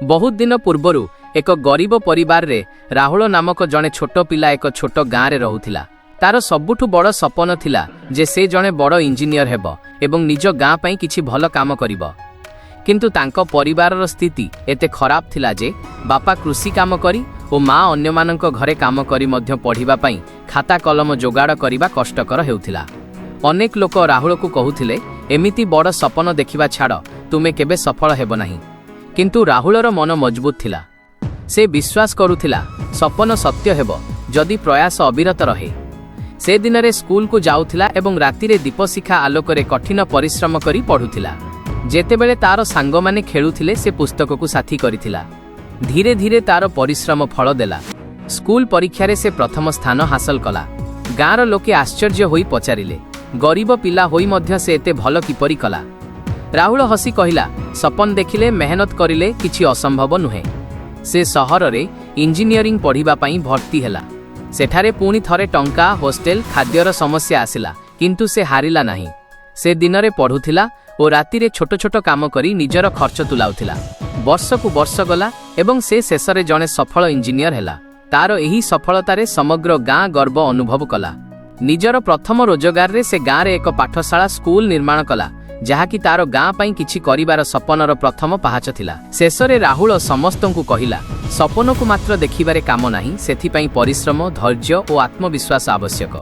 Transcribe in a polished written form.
ବହୁତ ଦିନ ପୂର୍ବରୁ ଏକ ଗରିବ ପରିବାରରେ ରାହୁଳ ନାମକ ଜଣେ ଛୋଟ ପିଲା ଏକ ଛୋଟ ଗାଁରେ ରହୁଥିଲା। ତାର ସବୁଠୁ ବଡ଼ ସପନ ଥିଲା ଯେ ସେ ଜଣେ ବଡ଼ ଇଞ୍ଜିନିୟର ହେବ ଏବଂ ନିଜ ଗାଁ ପାଇଁ କିଛି ଭଲ କାମ କରିବ। କିନ୍ତୁ ତାଙ୍କ ପରିବାରର ସ୍ଥିତି ଏତେ ଖରାପ ଥିଲା ଯେ ବାପା କୃଷି କାମ କରି ଓ ମା ଅନ୍ୟମାନଙ୍କ ଘରେ କାମ କରି ମଧ୍ୟ ପଢ଼ିବା ପାଇଁ ଖାତା କଲମ ଯୋଗାଡ଼ କରିବା କଷ୍ଟକର ହେଉଥିଲା। ଅନେକ ଲୋକ ରାହୁଳକୁ କହୁଥିଲେ, "ଏମିତି ବଡ଼ ସପନ ଦେଖିବା ଛାଡ଼, ତୁମେ କେବେ ସଫଳ ହେବ ନାହିଁ।" କିନ୍ତୁ ରାହୁଳର ମନ ମଜବୁତ ଥିଲା। ସେ ବିଶ୍ୱାସ କରୁଥିଲା, ସପନ ସତ୍ୟ ହେବ, ଯଦି ପ୍ରୟାସ ଅବିରତ ରହେ। ସେ ଦିନରେ ସ୍କୁଲକୁ ଯାଉଥିଲା ଏବଂ ରାତିରେ ଦୀପଶିଖା ଆଲୋକରେ କଠିନ ପରିଶ୍ରମ କରି ପଢ଼ୁଥିଲା। ଯେତେବେଳେ ତାର ସାଙ୍ଗମାନେ ଖେଳୁଥିଲେ, ସେ ପୁସ୍ତକକୁ ସାଥୀ କରିଥିଲା। ଧୀରେ ଧୀରେ ତାର ପରିଶ୍ରମ ଫଳ ଦେଲା। ସ୍କୁଲ ପରୀକ୍ଷାରେ ସେ ପ୍ରଥମ ସ୍ଥାନ ହାସଲ କଲା। ଗାଁର ଲୋକେ ଆଶ୍ଚର୍ଯ୍ୟ ହୋଇ ପଚାରିଲେ, "ଗରିବ ପିଲା ହୋଇ ମଧ୍ୟ ସେ ଏତେ ଭଲ କିପରି କଲା?" ରାହୁଳ ହସି କହିଲା, "ସପନ ଦେଖିଲେ, ମେହନତ କରିଲେ କିଛି ଅସମ୍ଭବ ନୁହେଁ।" ସେ ସହରରେ ଇଞ୍ଜିନିୟରିଂ ପଢ଼ିବା ପାଇଁ ଭର୍ତ୍ତି ହେଲା। ସେଠାରେ ପୁଣି ଥରେ ଟଙ୍କା, ହୋଷ୍ଟେଲ, ଖାଦ୍ୟର ସମସ୍ୟା ଆସିଲା, କିନ୍ତୁ ସେ ହାରିଲା ନାହିଁ। ସେ ଦିନରେ ପଢ଼ୁଥିଲା ଓ ରାତିରେ ଛୋଟ ଛୋଟ କାମ କରି ନିଜର ଖର୍ଚ୍ଚ ତୁଲାଉଥିଲା। ବର୍ଷକୁ ବର୍ଷ ଗଲା ଏବଂ ସେ ଶେଷରେ ଜଣେ ସଫଳ ଇଞ୍ଜିନିୟର ହେଲା। ତାର ଏହି ସଫଳତାରେ ସମଗ୍ର ଗାଁ ଗର୍ବ ଅନୁଭବ କଲା। ନିଜର ପ୍ରଥମ ରୋଜଗାରରେ ସେ ଗାଁରେ ଏକ ପାଠଶାଳା, ସ୍କୁଲ ନିର୍ମାଣ କଲା, ଯାହାକି ତାର ଗାଁ ପାଇଁ କିଛି କରିବାର ସପନର ପ୍ରଥମ ପାହାଚ ଥିଲା। ଶେଷରେ ରାହୁଳ ସମସ୍ତଙ୍କୁ କହିଲା, ସପନକୁ ମାତ୍ର ଦେଖିବାରେ କାମ ନାହିଁ, ସେଥିପାଇଁ ପରିଶ୍ରମ, ଧୈର୍ଯ୍ୟ ଓ ଆତ୍ମବିଶ୍ୱାସ ଆବଶ୍ୟକ।